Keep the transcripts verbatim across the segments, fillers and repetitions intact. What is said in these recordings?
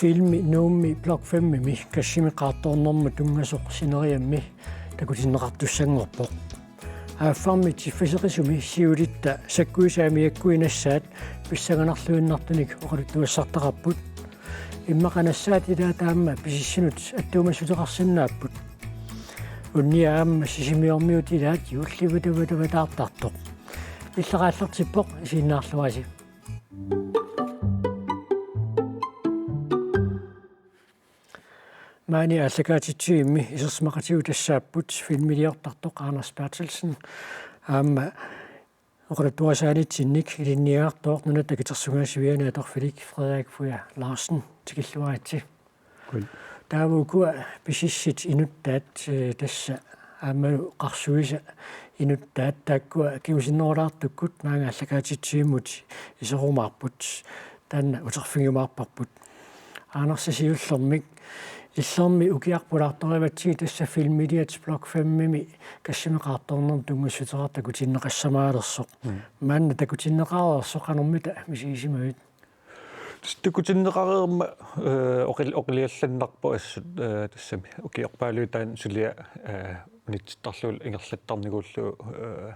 Filmi Nuummi Blok femimi Kassimi qaartoornermut tunngasoq sineriammi takutinneqartussanngorpoq. Aaffarmi tiffaseqisumi siulitta sakkuisa amiakkui nassaat pissanganarluinnartunik oqaluttuassartaqarput. Immaqa nassaat ilaat aamma pisissinut attuumassuteqarsinnaapput. Unnia aamma Sisimiormiut ilaat juullivatavatavataartartoq. Illeraallartippoq, isiginnaarluarisi. Maani aallakaatitsivimmi isersimaqatigut tassaapput filmiliortartoq Anders Berthelsen aamma oqaluttuasaanitsinnik ilinniagartooq Nunatta Katersugaasiviani atorfilik Frederik Fuja Larsen, tikilluaritsi. Qujan. Taava ukua pisissit inuttaat, eh, tassa aammalu qarsuisa inuttaat taakkua kingusinnerulaartukkut maanga aallakaatitsivimmut iserumaarput, taanna uterfigiumaarparput. Anders, siullermik, illermi ukiaq pulaartorivatsigit tassa filmiliat Blok femimi Kassimi qaartoornermut tunngassuteqartoq takutinneqassamaalersoq. Mm. Maanna takutinneqareersoq qanormita misigisimavit? Tassa takutinneqareermat, eh, oqil-, oqiliallannarpoq assut, eh, tassami ukiorpaaluit taanna suliaq, eh, unitsittarlugu ingerlattarnikuullugu, eh,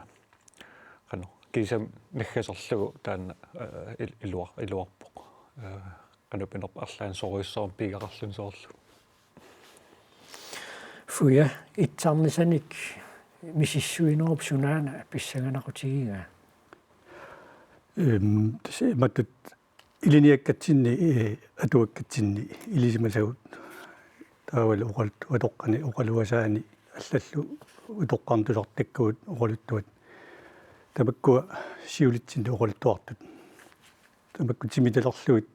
qanoq, kiisami naggaserlugu taanna, eh, il-, iluar-, iluarpoq. Eh, qanoq pinerpoq, arlaannik sorujussuarmik piigaqarluni soorlu. Fuja, itsarnisanik misissuinerup sunaana pissanganaqutigigaa? Ehm, tassa imatut ilinniakkatsinni, eh, atuakkatsinni ilisimasagut. Taavalu oqaluttuatoqqani oqaluasaani allallu utoqqarnut tusartakkagut oqaluttuat. Tamakkua siulitsinnut oqaluttuartut. Tamakku timitalerlugit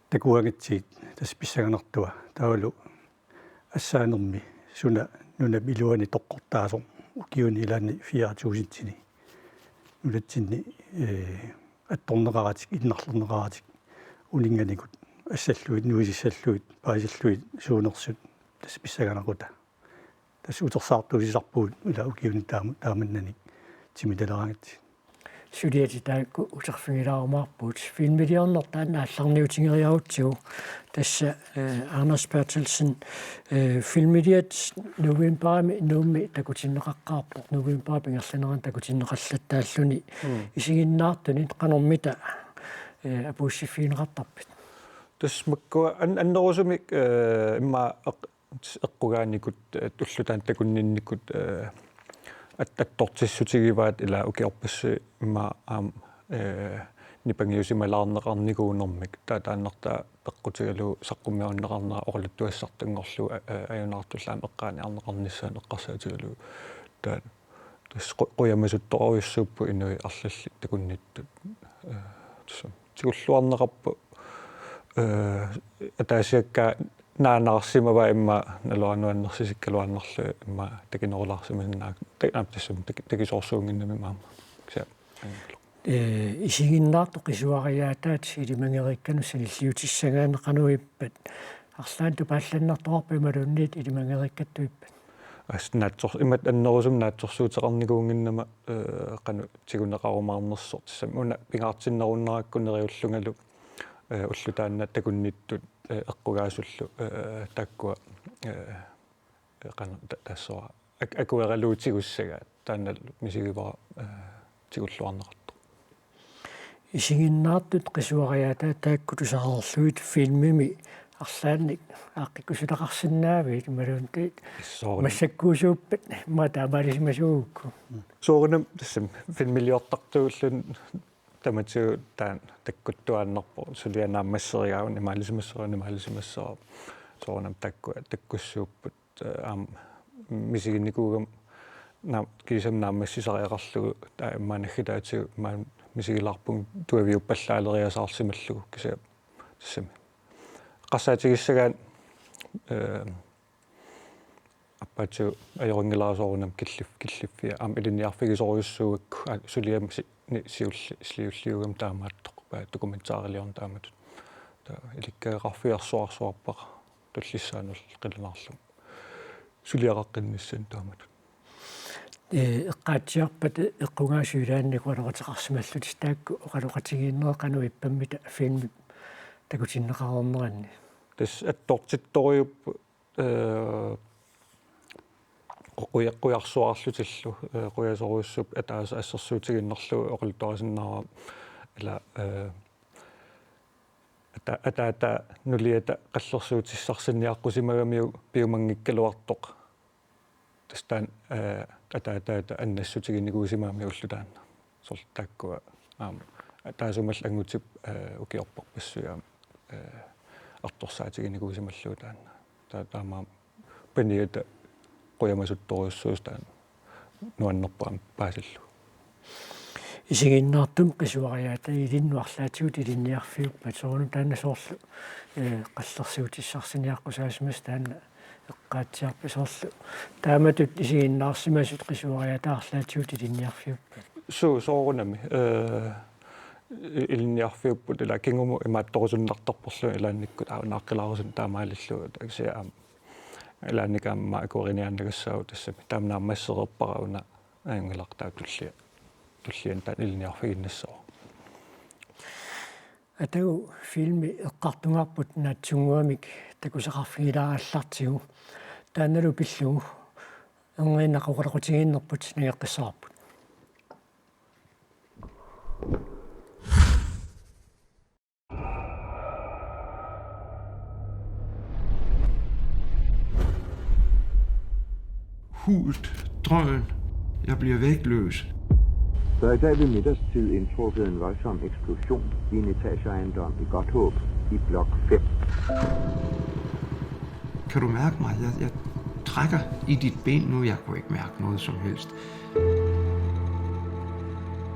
takuagatsigit tassa pissanganartua. Taavalu assaanermi suna nunami iluani toqqortaasoq ukiuni ilaanni fire tusindini nunatsinni, eh, attorneqaratik, innarlerneqaratik uninnganikut assallugit, nuisissallugit, paasillugit suunersut tassa pissanganaqutaa. Tassa utersaartuusisarpugut ila ukiuni taama-, taamannani timitaleraangatsigit. Suliatit taakku uterfigilaarumaarpugut. Filmiliorneq taanna aallarniutigeriarutsigu. Tassa, eh, Anders Berthelsen, eh, filmiliat novembarimi Nuummi takutinneqaqqaarpoq. Novembarip ingerlanerani takutinneqallattaalluni. Mm. Isiginnaartunit qanormita, eh, apuussiffigineqartarpit? Tassa makkua an-, annerusumik, eh, immaqa eq-, eqqugaanikut, eh, ulloq taanna takunninnikut, eh, at-, attortissutigivaat ila ukiorpassuit immaqa aamma, eh, nipangiusimalaarneqarnikuunermik, taava taannartaa peqqutigalugu saqqummiunneqarnera oqaluttuassartanngorlugu, eh, eh, ajunaartullu aamma eqqaaniarneqarnissaanut eqqarsaatigalugu. Taava tassa qu-, qujamasuttorujussuupput inuit arlallit takunnittut. Eh, tassa tigulluarneqarpoq, eh, ataasiakkaat naanaarsimavaat immaqa naluaranuannersisikkaluarnerlugit immaqa takinerulaarsimasinnaagakku. Ta-, aap, tassami taki-, takisoorsuunnginnami maama. Kisianni. Eh, isiginnaartut qisuariaataat ilimagereerikkanut sanilliutissagaanni qanoq ippat? Arlaannik tupaallannartoqarpat imaluunniit ilimagereerikkattut ippat? Assut naatsor-, imatut annerusumik naatsorsuuteqarnikuunnginnama, eh, qanoq tiguneqarumaarnersoq, tassami una pingaartinnerunnarakku neriullungalu, eh, ulloq taanna takunnittut, eh, eqqugaasullu, eh, taakkua, eh, qanoq ta-, taassuma ak-, akueralugu tigussagaat, taannalu misigivara, eh, tigulluarneqartoq. Isiginnaartut qisuariaataat taakku tusareerlugit filmimi arlaannik aaqqikkusuleqarsinnaavigit imaluunniit? Soorunami. Massakkuusuuppat immaqa taamaalisimasuugukku? Soorunami tassami filmiliortartuulluni tamatigut taanna takkuttuaannarpoq, suliaq naammasserigaa, una imaalisimassavara, una imaalisimassavara. Soorunami taakku takkussuupput, eh, aamma misiginikuugama naam-, kiisami naammassisariaqarlugu, taava immaqa naggataatigut immaqa misigilaarpunga tuaviuppallaaleriasaarsimallugu, kisianni tassami eqqarsaatigissagaanni, eh, aappaatsigut ajorinngilara soorunami killif-, killiffia aamma ilinniarfigisorujussuugakku, aa, suliami si-, ni-, siulli-, siulliugami taamaattoq, paa, dokumentariliorneq taamatut. Taava ilikkagaqarfigersuarsuarpara tullissaanullu qilanaarlugu suliaqaqqinnissani taamatut. Eh, eqqaatsiarpat eqqugaasut ilaanni oqaloqateqarsimallutik taakku oqaloqatigiinnerit qanoq ippammita filmip takutinneqareerneranni. Tassa attortittorujuupput, eh, quja-, qujarsuarlutillu, eh, qujasorujussuupput ataaseq assersuutigiinnarlugu oqaluttuarisinnaavara ila, eh, ata-, ataata nuliata qallersuutissarsiniaqqusimagamiuk piumanngikkaluartoq. Tassa taanna, eh, ataataata annassutiginikuusimagamiuk ulloq taanna. Soorlu taakkua aamma taassumalu angutip, eh, ukiorparpassuit aamma, eh, artorsaatiginikuusimallugu taanna. Ta-, taamaammat paniata qujamasuttorujussuusoq taanna nuannerpoq aamma paasillugu. Isiginnaartumik qisuariaataat ilinnut arlaatigut ilinniarfiuppat, soorunami taanna soorlu, eh, qallersuutissarsiniaqqusaasimasut taanna eqqaatsiarput, soorlu taamatut isiginnaarsimasut qisuariaataat arlaatigut ilinniarfiuppat? Suu, soorunami. Eh, i-, ilinniarfiupput ila kingumut imaattorusunnartarporluunniit ilaannikkut aana aaqqilaarusunneq taamaalillugu, kisianni aamma ilaannikkut aamma akueriniaannagassaagut tassami. Taama naammassereerpara una ajunngilaq taava tullia-, tulliani taanna ilinniarfigiinnassooq. Atagu filmi eqqartugarput naatsunnguamik takusaqarfigilaarallartigu. Taannalu pillugu erniinnaq oqaloqatigiinnerput nangeqqissavarput. Hult, drøn. Jeg bliver vægtløs. Der er i dag ved middagstid indtruffet en voldsom eksplosion i en etageejendom i Godthåb i blok fem. Kan du mærke mig? Jeg, jeg trækker i dit ben nu. Jeg kunne ikke mærke noget som helst.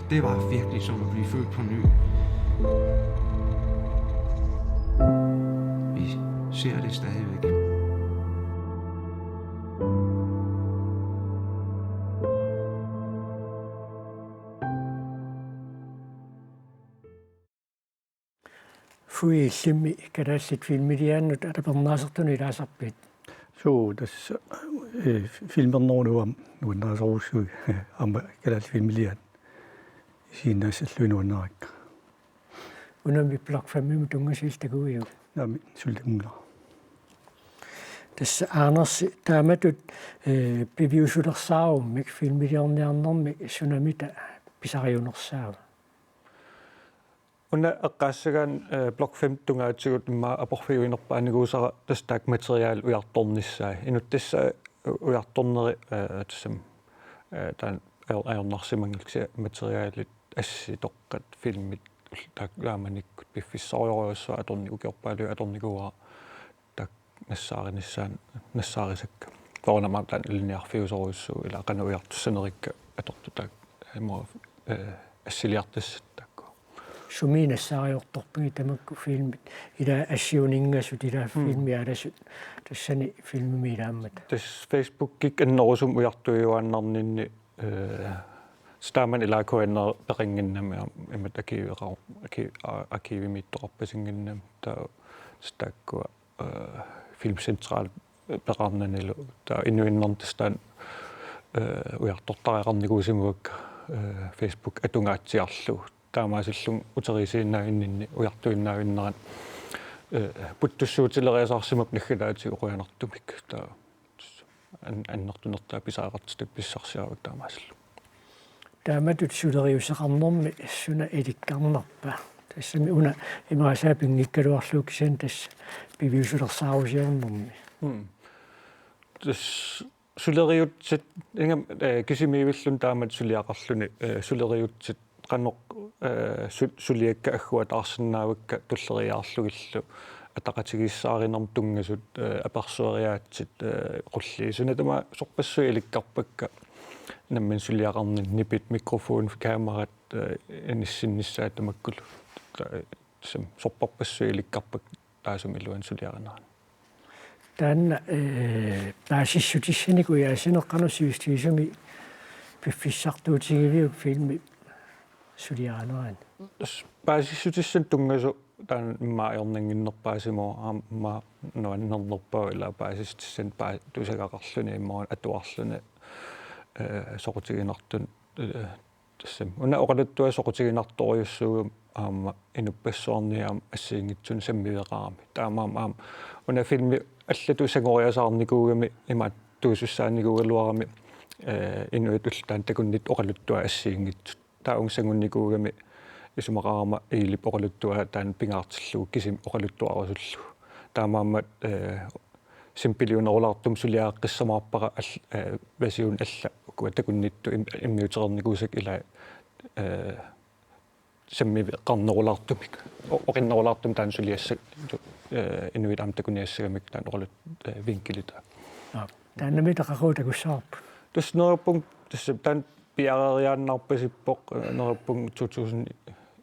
Det var virkelig som at blive født på ny. Vi ser det stadigvæk. Fui, illimmi Kalaallit Filmiliaannut alapernaasertunut ilaasarpit? Suu, tassa, eh, filmernerup nuannaasorujussuit aamma Kalaallit Filmiliaat isiginnaassallugu nuannarakku. Unami Blok Femimut tunngasut illit takuviuk? Naamik, suli takunngilara. Tassa Anders, taamatut, eh, piviusulersaarummik filmiliorniarnermi sunamita pisariunersaava? Una eqqaassagaanni, eh, Blok Fem tungaatigut immaqa aporfiuinerpaanikuusara tassa taakku materialit ujartornissaat. Inuttassat ujartorneri, eh, tassami, eh, taanna ajor-, ajornarsimanngilaq, kisianni materialit, assitoqqat, filmit, ul-, taakku taamanikkut piffissarujorujussuaq atorni-, ukiorpaaluit atornikuuara taakku nassaarinissaat, nassaarisakka. Soorunami taanna ilinniarfiusorujussuuvoq, ila qanoq ujartussanerikka atortut taakku, immaqa, eh, assiliartassat taakku. Sumiit nassaariortorpigit tamakku filmit, ila assiuninngasut, ila, mm, filmit aalasut, tassani filmimi ilaammata? Tassa Facebookikkut annerusumik ujartuiuaannarninni, eh, tassa taamani ila K N R peqannginnami, aamma imatut arkiveqar-, arki-, a-, arkivimiittoqarpasinnginnami, taava tassa taakkua, eh, Filmcentral peqarnanilu, taava inuinnarni tassa taanna, eh, ujartortariaqarnikuusimavakka, eh, Facebook atungaatsiarlugu. Taamaasillunga uteriisiinnaavinninni ujartuinnaavinneranni, eh, puttussuutileriasaarsimapput naggataatigut qujanartumik. Taava an-, annertunertaa pisariaqartitat pissarsiaravakka taamaasillunga. Taamatut suleriuseqarnermi suna ilikkarnerpa? Tassami una imaassaa pinngikkaluarlugu kisianni tassa piviusulersaarusiornermi. Mm. Tassa suleriutsit, ingammik, eh, kisimiivilluni taamatut suliaqarluni, eh, suleriutsit qanoq, eh, su-, suliakka agguataarsinnaavakka tulleriiaarlugillu ataqatigiissaarinermut tunngasut, eh, apersueriaatsit, eh, qulliit. Suna tamaat sorpassuit ilikkarpakka nammineq suliaqarninni, nipit, mikrofoni, kamerat, eh, inissinnissaat tamakkulu. Ta-, tassami sorpassuit ilikkarpakka taassuma iluani suliarinerani. Taanna, eh, paasissutissanik ujaasineq qanoq sivisusumi piffissartuutigiviuk filmi suliarinerani? Tassa paasissutissanik tunngasut taanna immaqa ajornannginnerpaasimavoq, aamma nuannernerpaavoq ila paasissutissanik paa-, tusagaqarluni imaluunniit atuarluni, eh, soqutiginartunik, eh, tassami. Una oqaluttuaq soqutiginartorujussuugami aamma inuppassuarni aamma assigiinngitsunik sammiveqarami. Taamaammat aamma una filmi allatut sangoriasaarnikuugami imaattuusussaanikuugaluarami, eh, inuit ullut taanna takunnittut oqaluttuat assigiinngitsut. Taava uunga sangunnikuugami isumaqarama Iilip oqaluttuaa taanna pingaartillugu kisimi oqaluttuarusullugu. Taamaammat, eh, simpeliunerulaartumik suliareqqissamaarpara all-, eh, version alla ukua takunnittut im-, immiutereernikuusakka ilaa, eh, sammiveqarnerulaartumik. O-, oqinnerulaartumik taanna suliassa-, tu-, eh, inuit aamma takuniassagamikku taanna oqalut-, eh, vinkelita. Aa, taannami taqaquu takussavarput. Tassa neriuppunga tassa taanna piareeriaannarpasippoq, eh, neriuppunga to tusind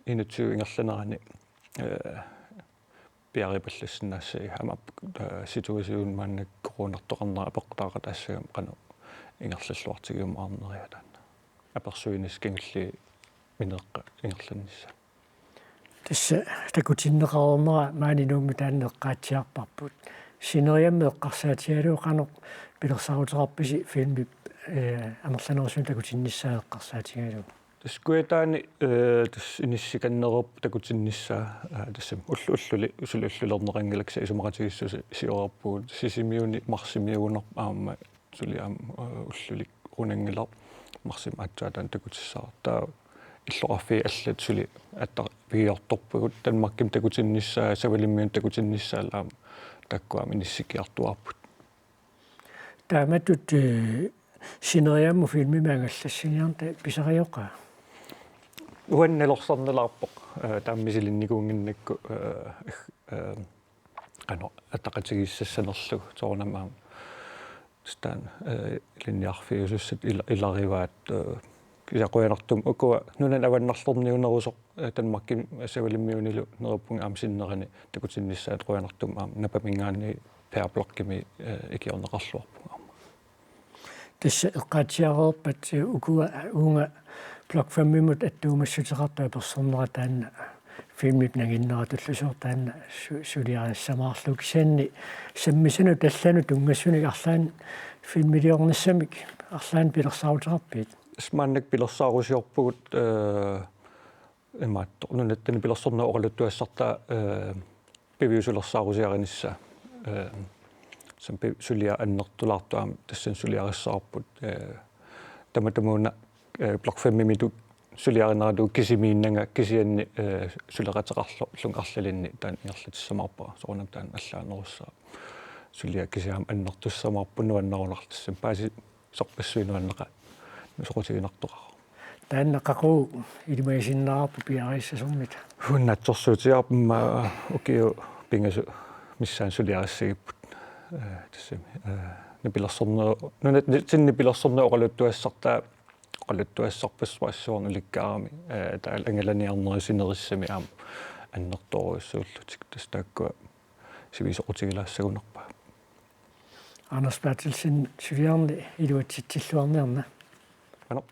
enogtyve ingerlanerani, eh, piareerpallassinnaassagikka aamma, eh, situationip maannakkut coronartoqarnera apeqqutaaqataassagami qanoq ingerlalluartigiumaarneriga taanna. Apersuinissaq kingulliit mineeqqat ingerlannissaat. Tassa takutinneqareermat maani Nuummi taanna eqqaatsiarparput. Sineriammi eqqarsaatigalugu qanoq pilersaaruteqarpisi filmip, eh, amerlanerusumik takutinnissaa eqqarsaatigalugu? Tassa Kujataani, eh, tassa inissikannerup takutinnissaa, eh, tassami ullu-, ulluli, suli ullulerneqanngilaq kisianni isumaqatigiissusia sioreerpugut. Sisimiuni marsimiugunarpoq aamma suli aamma, eh, ulluli runanngilaq marsimi aatsaat taanna takutissaaq. Taava illoqarfiit allat suli attavigiortorpagut, Danmarkimi takutinnissaa, Savalimmiuni takutinnissaa aamma taakkua aamma inissikkiartuaarput. Taamatut, eh, sineriammi filmimi angallassiniarnata pisariaqaa? Uannut nalorsarnalaarpoq, eh, taama misilinnikuunnginnakku, eh, eh, qanoq ataqatigiissassanerlugu soorunami aamma. Tassa taanna, eh, ilinniarfiusussat ila-, ilarivaat, eh, kisianni qujanartumik ukua nunani avannarlerniunerusoq, eh, Danmarkimi Savalimmiunilu neriuppunga aamma sinnerani takutinnissaat qujanartumik aamma Napaminngaanniit Per Blochimi, eh, ikiorneqarluarpunga aamma. Tassa eqqaatsiareerpat ukua uunga Blok Femimut attuumassuteqartut apersornerat taanna filmip nanginneratullusoq taanna su-, suliarissamaarlugu kisianni sammisanut allanut tunngasunik arlaannik filmiliornissamik arlaannik pilersaaruteqarpit? Tassa maannakkut pilersaarusiorpugut, eh, imaattoq nunatta pilersornerup oqaluttuassartaa, eh, piviusulersaarusiarinissaa. Eh, tassami pi-, suliaq annertulaartoq aamma tassani suliarissavarput. Eh, tamatumuuna, eh, Blok Femimitut suliarineratuut kisimiinnanga kisianni, eh, suleqateqarlunga arlalinni taanna ingerlatissamaarpara. Soorunami taanna allaanerussaaq. Suliaq kisianni annertussamaarpoq nuannarunarlugu tassami paasi- sorpassuit nuanneqaat soqutiginartoqarpoq. Taanna qaqugu ilimagisinnaavarput piareersimasoq? Uanga naatsorsuutigaarput aamma ukiut pingasut missaani suliarissagipput. Eh, tassami, eh, nipilersornerup, nunatsinni nipilersornerup oqaluttuassartaa, oqaluttuassarpassuarnik ulikkaarami, eh, taava angalaniarnerup sinerissami aamma annertoorujussuullutik. Tassa taakkua sivisoq soqutigilaassagunarpaat. Anders Berthelsen, suliarni iluatsitsilluarniarna. Qanoq.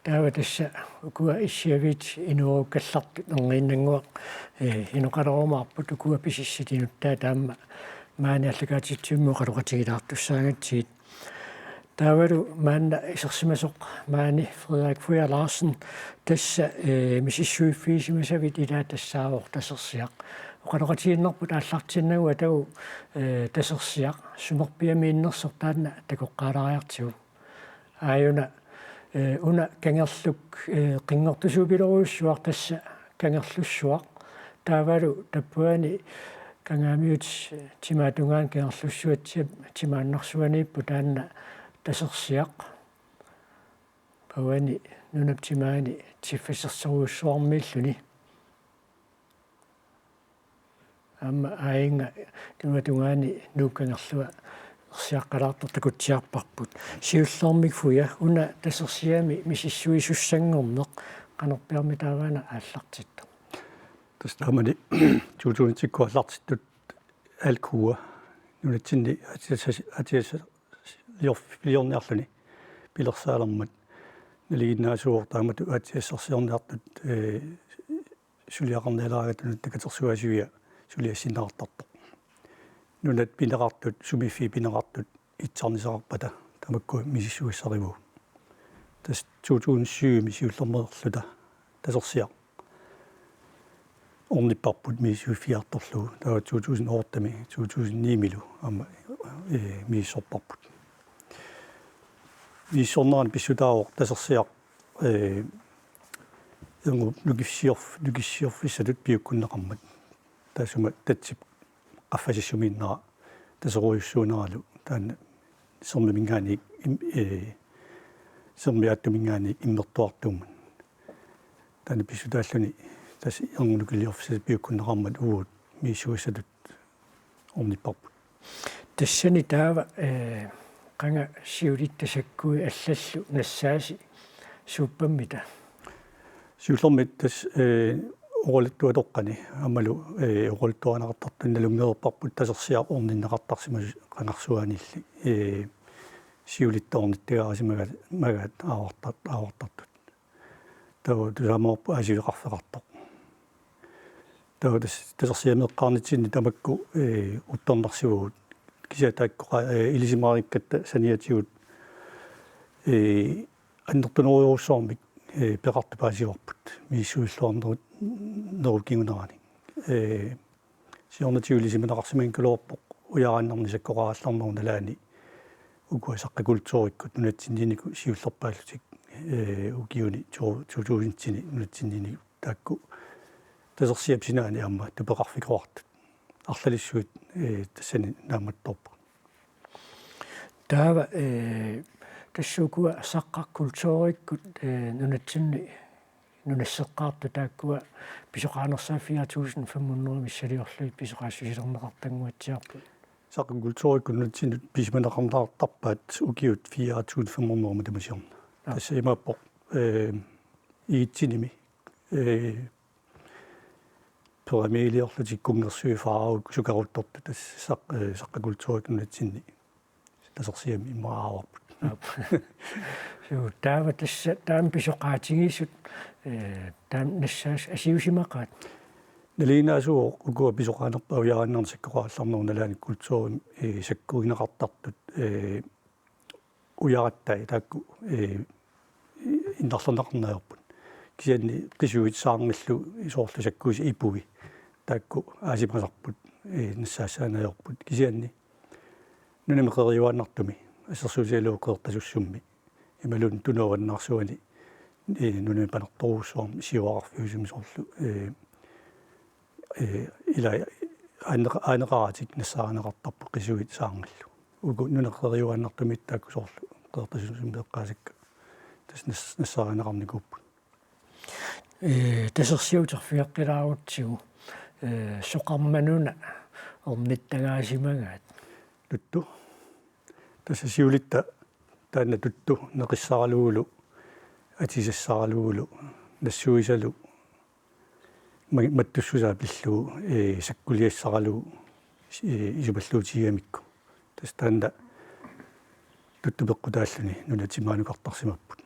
Taava tassa ukua issiaviit inuerukkallartut erniinnannguaq, eh, inoqalerumaarput ukua pisissit inuttaat aamma maani aallakaatitsivimmi oqaloqatigilaartussaagatsigit. Taavalu maanna isersimasoq maani Frederik Fujer Larsen tassa, eh, misissuiffigisimasavit ilaat tassaavoq Tasersiaq. Oqaloqatigiinnarput aallartinnagu atagu, eh, Tasersiaq sumerpiamiinnersoq taanna takoqqaalaariartigu. Aajuna, eh, una kangerluk, eh, qinngortusuupilorujussuaq tassa Kangerlussuaq. Taavalu tappavani Kangaamiut timaatungaani Kangerlussuatsiap timaannarsuaniippoq taanna Tasersiaq. Pavani nunap timaani tiffasersorujussuarmiilluni. Aamma aajinnga tungatungaani Nuup Kangerlua ersiaqqalaartoq takutsiarparput. Siullermik Fujer, una Tasersiami misissuisussanngorneq qanorpiarmi taavaana aallartittoq? Tassa taamani to tusindikkut aallartittut Alcoa nunatsinni aatsiassas-, aatsiassaliorf-, liorniarluni pilersaalermat nalinginnaasuuvoq taamatut aatsiassarsiorniartut, eh, suliaqarnialeraangatta Nunatta Katersugaasiviat suliassinneqartartoq. Nunat pineqartut, sumiiffiit pineqartut itsarnisaqarpata tamakku misissugassarivugut. Tassa to tusind syvimi siullermeerluta Tasersiaq ornipparput misissuiffigiartorlugu. Taava to tusind ottemi, to tusind nimilu aamma, ee, misissorparput. Misissornerani pissutaavoq Tasersiaq, ee, erngup nukissiorf-, nukissiorfissatut piukkunneqarmat. Taassuma tatsip qaffasissumiinnera taserujussuuneralu taanna sermiminngaanniit im-, ee, sermiaattuminngaanniit immertuartuummat. Taanna pissutaalluni tassa erngup nukiliorfissatut piukkunneqarmat uagut misissugassatut ornipparput. Tassani taava, ee, qanga siulitta sakkui allallu nassaasi suuppammita? Siullermik tassa, ee, oqaluttuatoqqani aammalu, ee, oqaluttuarineqartartut nalunngereerparput Tasersiaq orninneqartarsimasoq qangarsuaanilli, ee, siulitta ornittagaarisimaga-, magaat aavartar-, aavartartut. Taava tusaamarput aasiveqarfeqartoq. Taava tas-, Tasersiameeqqaarnitsinni tamakku, ee, uppernarsivugut. Kisianni taakku qa-, ee, ilisimareerikkatta saniatigut, ee, annertunerujussuarmik, ee, peqartut paasivarput misissuilluarnerup, nerup kingunerani. Ee, siornatigut ilisimaneqarsimanngikkaluarpoq ujarannerni sakkoqarallarnerup nalaani ukua saqqakulturikkut nunatsinniinikut siullerpaallutik, ee, ukiuni to-, to tusindini nunatsinniinikut taakku Tasersiap sinaani aamma tupeqarfikoqartut. Arlalissuit, ee, tassani naammattoorput. Taava, ee, tassa ukua saqqakulturikkut, ee, nunatsinni nunasseqqaartut taakkua pisoqaanersaat fire tusind fem hundrede missiliorlugit pisoqaassusilerneqartannguatsiarput. Saqqakulturikkut nunatsinnut pisimaneqartarpaat ukiut fire tusind fem hundrede matuma siorna. Aa. Tassa imaappoq, ee, Egyptenimi, ee, pyramideliorlutik kunngersuit faraokkut sukaruttortut tassa saq-, ee, saqqakulturikkut nunatsinni Tasersiami immaqa aavarput. Aap. Suu, taava tassa taama pisoqaatigisut, ee, taama nassaasut asiusimaqaat? Nalinginnaasuuvoq ukua pisoqaanerpaat ujarannerni sakkoqarallarnerup nalaani kulturimi, ee, sakkugineqartartut, ee, ujarattai taakku, ee, innarlerneqarneq ajorput. Kisianni qisuit saarngillu soorlu sakkuisa ipui taakku aasimasarput, ee, nassaassaanngillat ajorput. Kisianni nunami qeriuaannartumi assersuutigalugu Qeqertasussummi imaluunniit Tunuavannaarsuani, ee, nunami panertorujussuarmi siuaqarfiusumi soorlu, ee, ee, ila aaneqa-, aaneqaratik nassaarineqartarput qisuit saarngillu. Uku nunami qeriuaannartumi taakku soorlu Qeqertasussummi eqqaasakka tassa nas-, nassaarineqarnikuupput. Ee, Tasersiaq uterfigeqqilaarutsigu, ee, soqarmat nuna ornittagaasimagaat? Tuttu. Tassa siulitta taanna tuttu neqissaralugulu, atisassaralugulu, nassuisalu, ma-, mattussusaa pillugu, ee, sakkuliassaralugu, ee, isumalluutigigamikku. Tassa taanna tuttu peqqutaalluni nunap timaanukartarsimapput.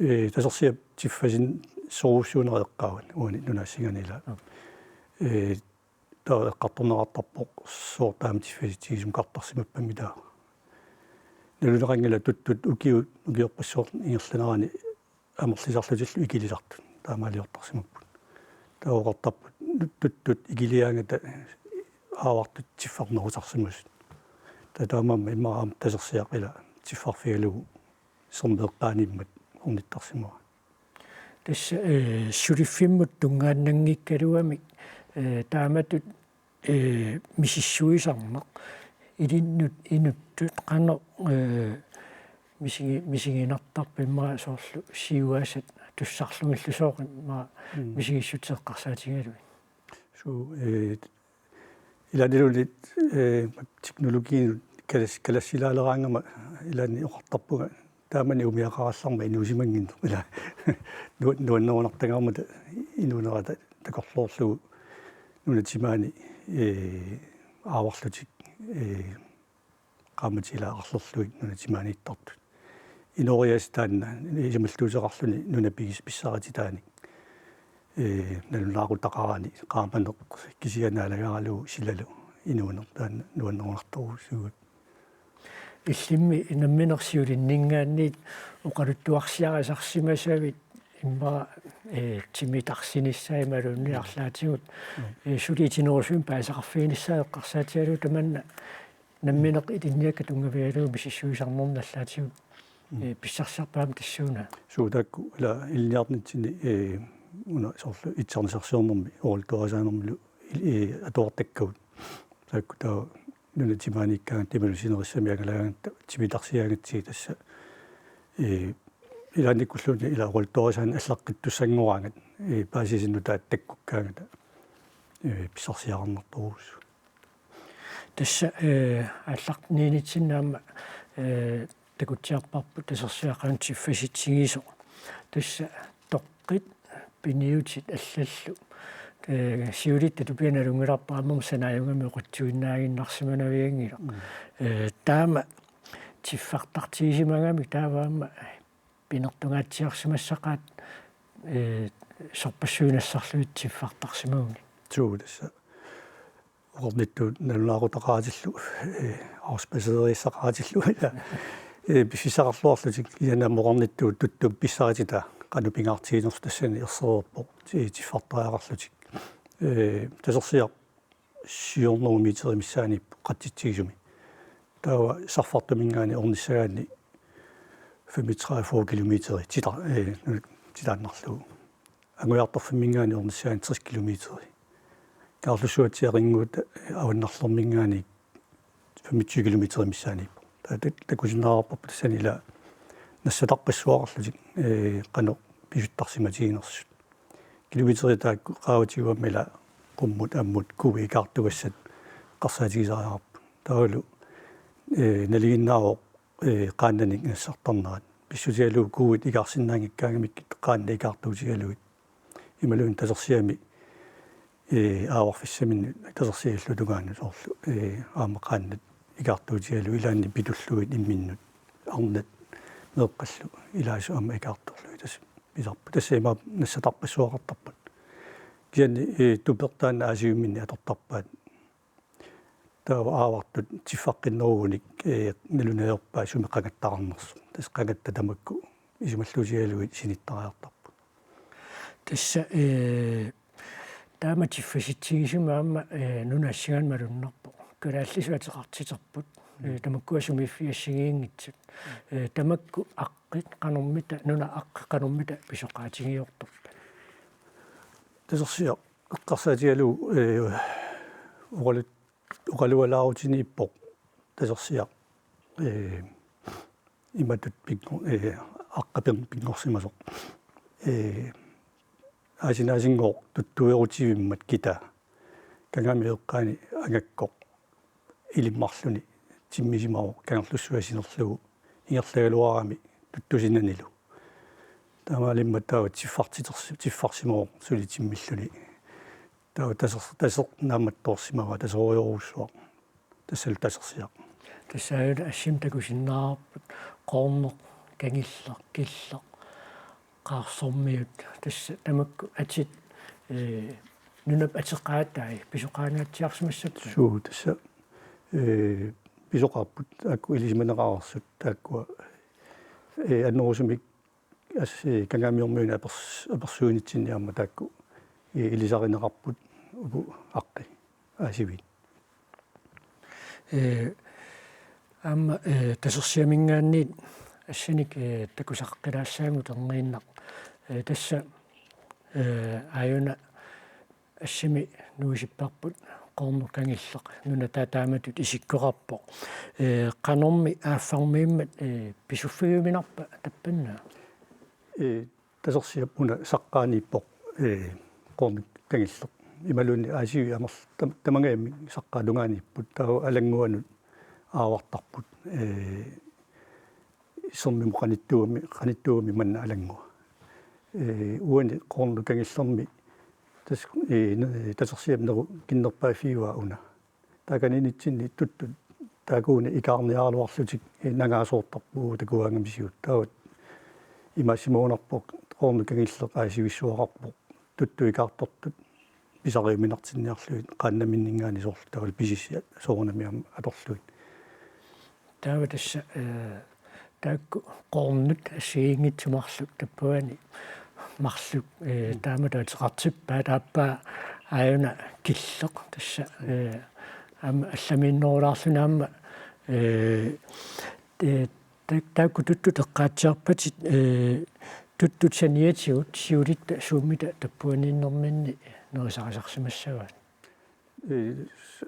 Ee, Tasersiap tiffasinnerujussuunera eqqaavat uani nunaassingaanniit ilaa. Aap. Ee, taava eqqartorneqartarpoq sooq taama tiffasitsigisukartarsimappammi taava. Naluneqanngilaq tuttut ukiut, ukiorpassuit ingerlaneranni amerlisarlutillu ikilisartut taamaaliortarsimapput. Taava oqartarput tut-, tuttut ikiliaangata aavartut tiffarnerusarsimasut. Taava taamaammat immaqa aamma Tasersiaq ila tiffarfigalugu sermeeqqaanimmat ornittarsimavaa. Tassa, ee, suliffimmut tungaannanngikkaluamik, ee, taamatut, ee, misissuisarneq ilinnut inuttut qanoq, ee, misigi-, misiginartarpa immaqa soorlu siuaasat tussarlugillu sooq immaqa Mm. misigissutsit eqqarsaatigalugit? Suu, ee, ilaanniluunniit, ee, teknologiinut kalas-, kalassaaleraangama ilaanni oqartarpunga taamani umiaqarallarmat inuusimannginneq ila nu-, nuannerunartagaarmata inuunerata takorloorlugu nunap timaani, ee, aavarlutik, ee, qaammatit ila arlerlugit nunap timaaniittartut. Inooriaaseq taanna isumalluuteqarluni nunap pigis-, pissarititaanik. ee, nalunaaqutaqarani qaamaneq kisianni naalagaralugu silalu inuuneq taanna nuannerunartorujussuuvoq. Illimmi nammineq siulinninngaanniit oqaluttuarsiarisarsimasavit immaqa, ee, timitarsinissaa imaluunniit arlaatigut, ee, suli itinerusumik paasisaqarfiginissaa eqqarsaatigalugu tamanna nammineq ilinniakkat tunngavigalugu misissuisarnermi allaatigut, ee, pissarsiarpaam tassuuna. Suu taakku ila ilinniarnitsinni, ee, una soorlu itsarnisarsiornermi oqaluttuarisaanermilu, ee, atuartakkagut. Taakku taava nunap timaaniikkaangatta imaluunniit sinerissami angalagaangatta timitarsiaangatsigit tassa, ee, ilaannikkulluunniit ila oqaluttuarisaanni allaqqittussanngoraangat, ee, paasisat nutaat takkukkaangata, ee, pissarsiaqarnartorujussuuvoq. Tassa, ee, aallarniinitsinni aamma, ee, takutsiarparput Tasersiaq qanoq tiffasitsigisoq. Tassa toqqit, piniutit allallu. Ee, siulitta tupiat nalunngilarput aamma sanaajugami oqitsuinnaaginnarsimanavianngilaq. Mm. Ee, taama tiffartartigisimagamik taava aamma pinertungaatsiarsimassaqaat, ee, sorpassuit nassarlugit tiffartarsimagunik. Suu tassa. Oqarnittut nalunaaqutaqaratillu, ee, afspaseriissaqaratillu, ee, piffissaqarluarlutik kisianni aamma oqarnittut tuttumik pissarititaa qanoq pingaartiginersoq tassani ersereerpoq, ee, tiffartariaqarlutik. Ee, Tasersiaq syv hundrede meterit missaanniippoq qatsitsigisumi. Taava Sarfartuminngaanniit ornissagaanni femogtredive kilometer tita-, ee, titaannarlugu. Angujartorfimminngaanniit ornissagaanni tres kilometer. Kangerlussuatsiaqinnguup avannarlerminngaanniit femogtyve kilometer missaanniippoq. Taava tak-, takusinnaavarput tassani ila nassatarpassuaqarlutik, ee, qanoq pisuttarsimatiginersut. Kilometerit taakku qaavatigut aamma ila qummut ammut kuuit ikaartugassat eqqarsaatigisariaqarput. Taavalu, ee, nalinginnaavoq, ee, qaannanik nassartarnerat. Pissutigalugu kuuit ikaarsinnaanngikkaangamikkit qaannat ikaartuutigalugit. Imaluunniit Tasersiami, ee, aavarfissaminnut Tasersiallu tungaanut soorlu, ee, aamma qaannat ikaartuutigalugit ilaanni pitullugit imminnut arnat meeqqallu ilaasut aamma ikaartorlugit tassa pisarput. Tassa imaappoq nassatarpassuaqartarput. Kisianni, ee, tupeq taanna aasiviminni atortarpaat. Taava aavartut tiffaqqinnerugunik, ee, nalunaalerpaat sumi qangattaqarnersoq. Tassa qangatta tamakku isumalluutigalugit sinittariaqartarput. Tassa, ee, taama tiffasitsigisumi aamma, ee, nunap assinganik malunnarpoq. Kalaallisut ateqartiterput. Ee, tamakkua sumiiffiit assigiinngitsut. Ee, tamakku aqqit qanormita, nunap aqqi qanormita pisoqaatigiortorpat? Tasersiaq eqqarsaatigalugu, ee, oqalu-, oqalualaarutiniippoq Tasersiaq, ee, imatut pinngor-, ee, aqqap pin-, pinngorsimasoq. Ee, aasinaasinnguaq tuttuerutivimmat kitaa. Kangaamiuk eqqaani angakkoq ilimmarluni timmisimavoq Kangerlussuaq sinerlugu ingerlagaluarami tuttusinanilu. Taamaalimmata taava tiffartitersi-, tiffarsimavoq suli timmilluni. Taava taser-, taseq naammattoorsimavaa, taserujorujussuaq. Tassalu Tasersiaq. Tassa aajuna assimik takusinnaavarput Qoorneq, Kangilleq, Killeq, Qaarsormiut, tassa tamakku atit, ee, nunap ateqaatai pisoqaangaatsiarsimassapput. Suu, tassa, ee, pisoqarput taakku ilisimaneqareersut taakkua, ee, annerusumik as-, ee, Kangaamiormiunit apers-, apersuinitsinni aamma taakku, ee, ilisarineqarput uku aqqi aasiviit. Ee, aamma, ee, Tasersiaminngaanniit assanik, ee, takusaqqilaassaanga uterniinnaq. Ee, tassa, ee, aajuna assimi nuisipparput Qoorneq Kangilleq nuna taa-, taamatut isikkoqarpoq. Ee, qanormi aaffarmiimmat, ee, pisuffigiuminarpa tappannaa? Ee, Tasersiap una saqqaaniippoq, ee, Qoorneq Kangilleq. Imaluunniit aasiviit amerl-, tam-, tamangajammik saqqaata tungaaniipput, taava Alannguanut aavartarput, ee, sermimut qanittuugami, qanittuugami manna Alanngua. Ee, uani Qoorneq Kangillermi tas-, ee, ne-, Tasersiap neru kinnerpaaffigivaa una. Taakaniinnitsinni tuttut taakuuna ikaarniaraluarlutik, ee, nangaasoortarput takugaangamisigut. Taava imaassinnaavoq Qoorneq Kangilleq aasivissuaqarpoq. tuttuikaartortut pisariuminartinniarlugit qaannaminngaanniit soorlu taavalu pisissiat soorunami aamma atorlugit. Taava tassa, eh, taakku qoornut assigiinngitsut marluk tappavani marluk, eh, mm, taamatut ateqartippaat, aappaa aajuna killeq tassa, eh, aamma allamiinnerulaarluni aamma, eh, eh, ta-, taakku tuttut eqqaatsiarpatit, eh, tuttut saniatigut siulitta suummita tappavaniinnerminni nerisarisarsimassavaat? Eh, s-,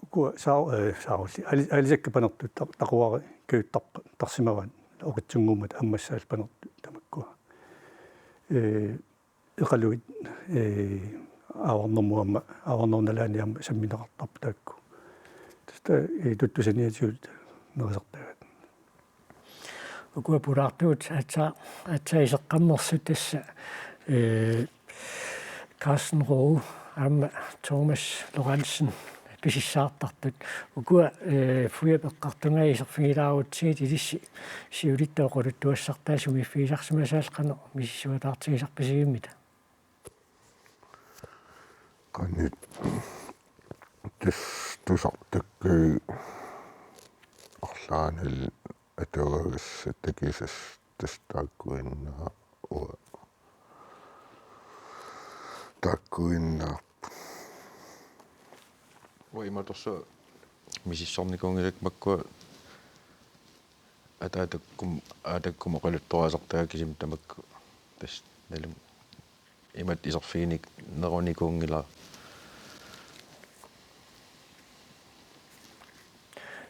ukua saa-, eh, saarulli. Ali-, aalisakkat panertut ta-, taquarit kajutartarsimavaat. Oqitsunnguummat ammassaallu panertut tamakkua. Eh, eqaluit, eh, aavarnermut aamma, aavarnerup nalaani aamma sammineqartarput taakku. Tassa, eh, tuttut saniatigut nerisartagaat. Ukua pulaartugut aatsaat, aatsaat iseqqammersut tassa, eh, Carsten Rue aamma Thomas Lorentzen pisissaartartut. Ukua, eh, Fuiap eqqartungaa iserfigilaarutsigit ilissi siulitta oqaluttuassartaa sumiiffigisarsimasaallu qanoq misissuataartigisarpisigimmita? Qanoq tus-, tusartakkagut arlaannik atuagassat takisassat tassa taakkuinnaat uanga. Taakkuinnaarput. Uanga imatorsuaq misissornikuunngilakka makkua ataatakkut, ataatakkut oqaluttuarisartagaat kisimik tamakku. Tassa nalun imatut iserfigineq nerunikuunngilara.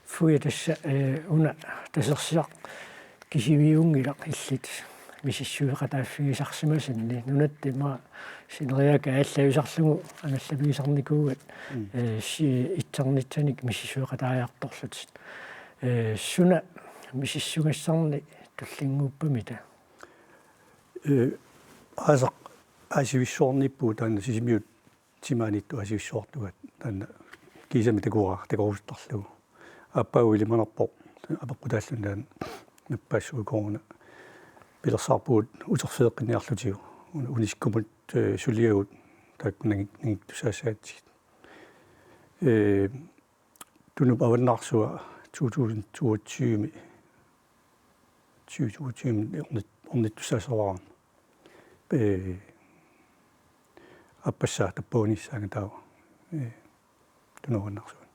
Fuiap tassa, eh, una Tasersiaq kisimiunngilaq illit misissueqataaffigisarsimasanni. Nunatta immaqa sineriakkat aallarusarlugu angallavigisarnikuugatta, mm, eh, si-, itsernitsanik misissueqataajartorlutit. Eh, suna misissugassannik tullinnguuppamita? Eh, aasaq aasivissuarniippugut taanna Sisimiut timaaniittut aasivissuartugaat taanna kiisami takuara takorusuttarlugu. Aappaagu ilimanarpoq apeqqutaalluni taanna nappaassuukooruna. Pilersaarpugut uterfigeqqinniarlutigu. Una UNESCO-mut, eh, suliagut taakku nangik-, nangittussaassagatsigit. Eh, Tunup avannaarsua to tusind toogtyve-mi, tyve toogtyve ornit-, ornittussaassavarput. Eh, aappassaa tappavaniissaanga taava, eh, Tunup avannaarsuani.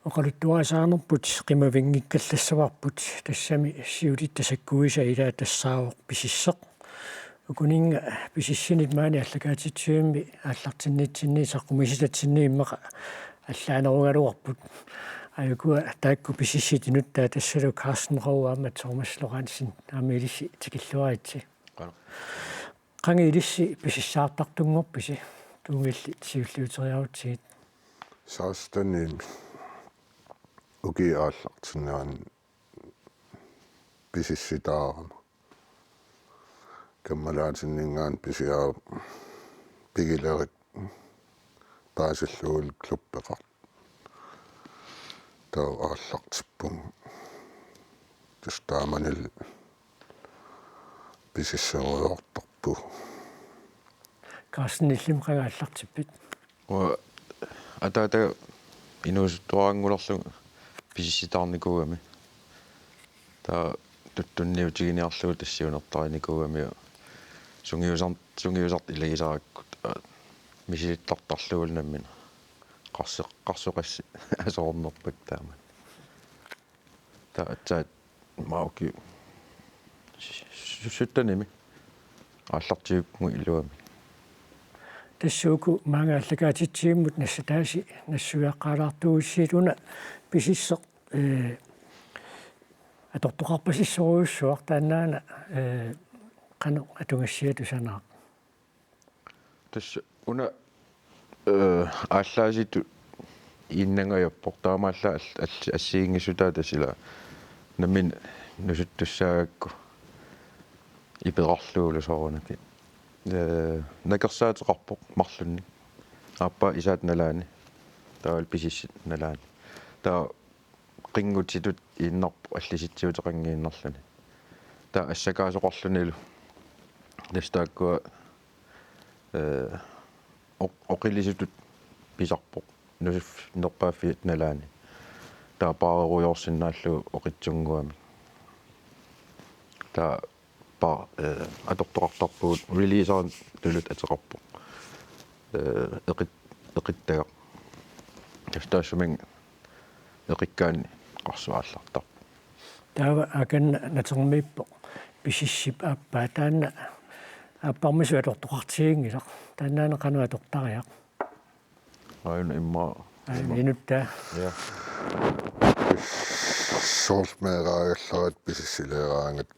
Oqaluttuarisaanerput qimavinngikkallassavarput, tassami siulitta sakkuisa ilaa tassaavoq pisisseq. Ukuninnga pisissinit maani aallakaatitsivimmi aallartinnitsinni saqqummiussitatsinni immaqa allaanerugaluarput. Aajuku taakku pisissit inuttaat tassalu Carsten Rue aamma Thomas Lorentzen aamma ilissi tikilluaritsi. Qanoq. Qanga ilissi pisissaartartunngorpisi, Tove, illit siulliuteriarutsigit? Sekstenimi ukiup aallartinnerani pisissutaarama. Kammalaatinninngaanniit pisiara pigilerit paasillugulu klubbeqartoq. Taava aallartippugut. Tassa taamanilu pisisserujoortarpugut. Carsten, illimmi qanga aallartippit? Uanga ataataga inuusuttuaraanngulerlugu pisissutaarnikuugami. Taava tuttunniutiginiarlugu tassa siunertarinikuugami. Sungiusar-, sungiusartut ilagisarakkit, aa, misilittartarlugulu nammineq. Qarsoq-, qarsoqassi aserornerpakka taamani. Taava aatsaat maani ukiut su-, syttenimi aallartipput iluamik. Tassa uku maanga aallakaatitsivimmut nassataasi nassuiaqqaalaartuugussiuk, una pisisseq, eh, atortoqarpasissorujussuaq, taannaana, eh, qanoq atugassiatut sanaaq? Tassa una, eh, aallaasitut iinnangajappoq, taamaallaat all-, all-, assigiinngissutaat tassa ila nammineq nusuttussaagakku iperarlugulu soorunami. Eh, nakersaateqarpoq marlunnik. Aappaa isaata nalaani. Taavalu pisissit nalaani. Taava eqqinngutsitut iinnarpoq allisitsiuteqanngiinnarluni. Taava assakaasoqarlunilu. Tassa taakkua, ee, oq-, oqilisutut pisarpoq. Nusuffik nerpaaffiata nalaani. Taava paarerujoorsinnaallugu oqitsunnguamik. Taava pa-, ee, atortoqartarpugut releasera tuluttut ateqarpoq. Ee, eqit-, eqittagaq. Tassa taassuminnga eqikkaanni qarsup aallartarpoq. Taava akanna natermiippoq Pisissip aappaa, taanna aapparmisut atortoqartiginngilaq. Taannaana qanoq atortariaq? Aajuna immaqa. Aajuna immaqa. Inuttaa. Ja. Soorlu meeraagallarat pisissiliaraangat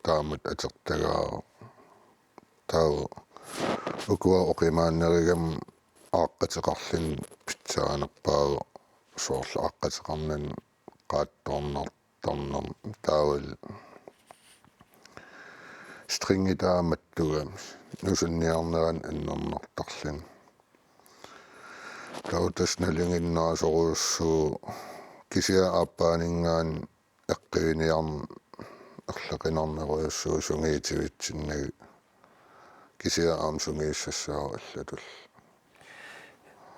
taamatut atortagaat. Taava ukua oqimaannerigami aaqqateqarluni pitsaanerpaavoq, soorlu aaqqateqarnani qaattoornartarnermi taavalu stringi taamattugami nusunniarnerani annernartarluni. Taava tassa nalinginnaasorujussuuvoq kisianni aappaaninngaanniit eqqiviniarneq erloqinarnerujussuuvoq sungiutivitsinnagu. Kisianni aamma sungiussassaavoq allatulli.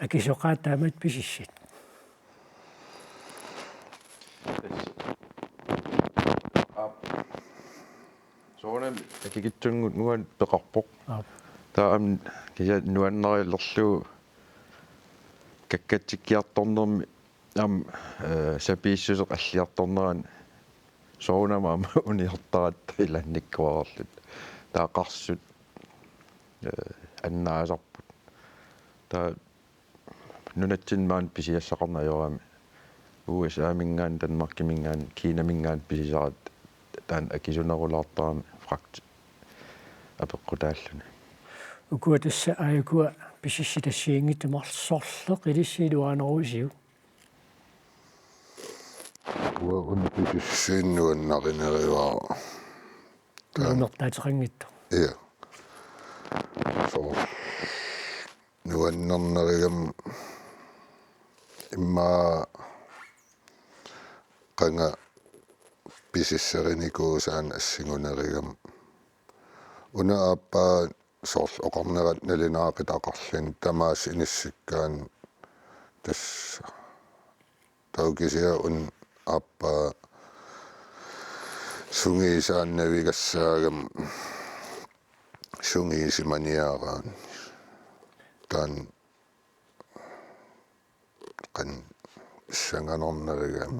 Akisoqaat taamatut pisissit? Soorunami akikitsunnguamik peqarpoq. Aap. Taava aamma kisianni nuannarilerlugu kakkatsikkiartornermi aamma, ee, sapiissuseq alliartornerani soorunami aamma uniortaratta ilaannikkuararluta. Taava qarsut, ee, annaasarput. Taava nunatsinni maani pisiassaqarneq ajorami. U S A-minngaanniit, Danmarkiminngaanniit, Kinaminngaanniit pisisaratta taanna akisunerulaartarami fragt apeqqutaalluni. Ukua tassa aajukua pisissit assigiinngitsut marluk sorleq ilissi iluarineruisiuk? Ukua una pisissinni nuannarineruara. Taanna nuannertaateqanngitsoq. Ja. Soorlu nuannernerigami immaqa qanga pisisserinikuusaanik assigunerigami. Una aappaa soorlu oqarnerat nalunaaqutaqarluni tamaasa inissikkaanni tassa. Taava kisianni una aappaa sungiusaannavigassaagami sungiusimaniaraanni. Taanna qanoq pissanganarnerigami.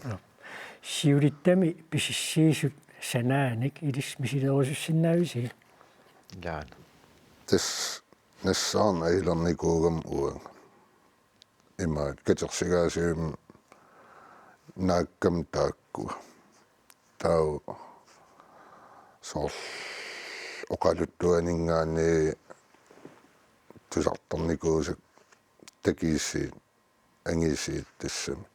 Siulittami pisissiisut sanaanik ilissi misilerusussinnaavisi? Ilaana. Tassa nassaarneq ajulernikuugami uanga. Imaat katersigaasivimmi naakkami taakkua. Taava soorlu oqaluttuaninngaanniit tusartarnikuusakka takiisiit, angiisiit tassami.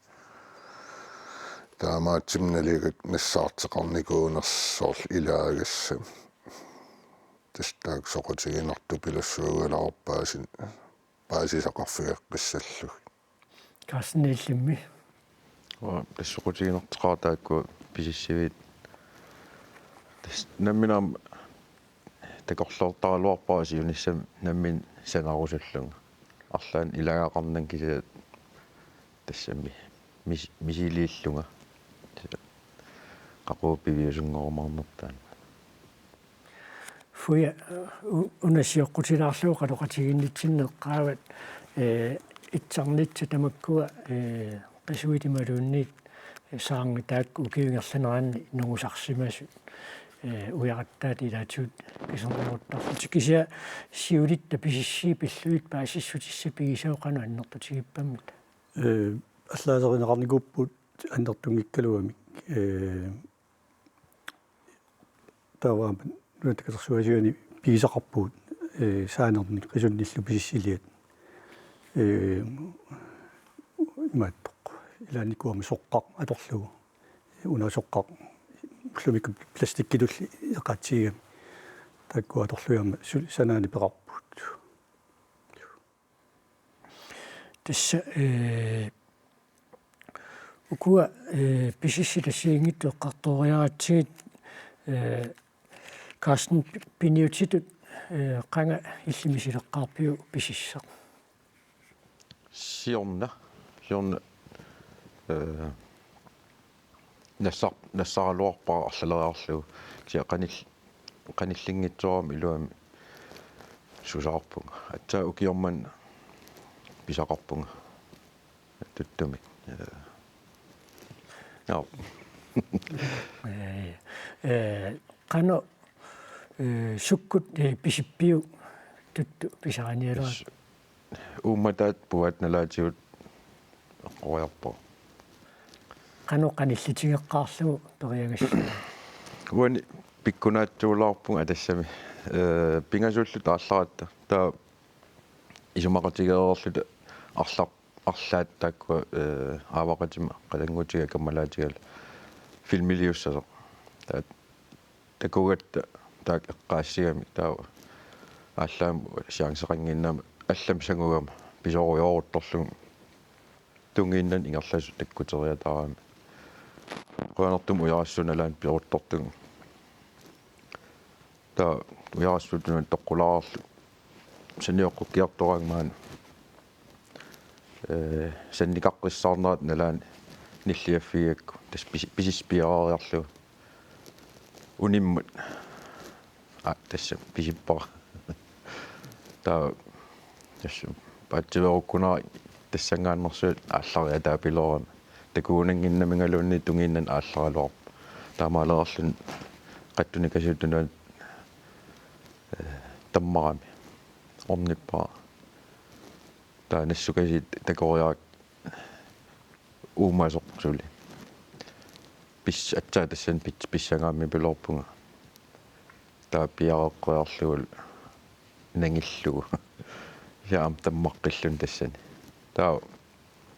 Taamaattumik nalugakku nassaarteqarnikuunersut soorlu ilaagassami. Tassa taakku soqutiginartupilussuugaluarpaasinnaasut. Paasisaqarfigeqqissallugit. Carsten Nielsenimmi. Uanga tassa soqutiginartoqaara taakkua pisissiviit. Tassa nammineq aamma takorloortaraluarpara siunissami nammineq sanarusullunga. Arlaannik ilagaqarnanga kisianni tassami mis-, misiliillunga. Qaqugu piviusanngorumaarnertaa. Fuja, u-, una sioqqutilaarlugu oqaloqatigiinnitsinni eqqaavat, ee, itsarnissat tamakkua, ee, qisuit imaluunniit, ee, saarngit taakku ukiup ingerlanerani nungusarsimasut, ee, ujarattaat ilaatigut piserneruttarlutik. Kisianni siulitta pisissit pillugit paasissutissat pigisavut qanoq annertutigippammita? Ee, allaaserineqarnikuupput annertunngikkaluamik. Ee, Taava aamma Nunatta Katersugaasiviani pigisaqarpugut, ee, saanernik qisunnillu pisissiliat. Ee, imaattoq. Ilaannikkut aamma soqqaq atorlugu. Una soqqaq ullumikkut plastikkitulli eqaatsigigami. Taakkua atorlugit aamma su-, sanaanik peqarpugut. Tassa, ee, Ukua, eh, pisissit assigiinngitsut eqqartooriaratsigit, eh, Carsten, piniutitut, eh, qanga illit misileqqaarpiuk pisisseq? Siorna, siorna, eh, nassar-, nassaraluarpara arlaleriarlugu. Kisianni qanil-, qanillinngitsoorama iluamik susaarpunga. Aatsaat ukioq manna pisaqarpunga. Tuttumi. Eh, joo. Eh, eh, qanoq, eh, sukkut, eh, pisippiuk Tuttu pisarinialuat? Uummataat puaat nalaatigut eqqoriarpoq. Qanoq qanillitigeqqaarlugu periagassat? Uani pikkunaatsuulaarpunga atassami. Eh, pingasuulluta aallaratta. Taava isumaqatigeereerluta arlaq-, arlaat taakkua, eh, aavaqatima qatanngutiga kammalaatigalu filmiliussasoq. Taava takugatta taakku eqqaassigamik taava aallaammi chanceqannginnama allamik sangugama pisorujooruttorlugu tungiinnani ingerlasut takkuteriataarami. Qujanartumik ujarassuup nalaani piruttortunga. Taava ujarassuup tunuani toqqulaarlugu sanioqqukkiartoraanga maani. Eh, sannikaqqissaarnerat nalaani nilliaffigigakku. Tassa pisi-, pisisseq piareeriarlugu. Unimmut. Aa, tassa pisippara. Taava tassa paatsiveerukkunara tassanngaannersuut aallariataapiloorami. Takugunannginnamigaluunniit tungiinnani aallaraluarpoq. Taamaaleriarluni qattunikasiup tunuani, eh, tammarami. Ornippara. Taava nassukasiit takoriarakku uumasoq suli. Pis-, aatsaat tassani pis-, pissangaammik piloorpunga. Taava piareqqeriarlugulu nangillugu. Kisianni aamma tammaqqilluni tassani. Taava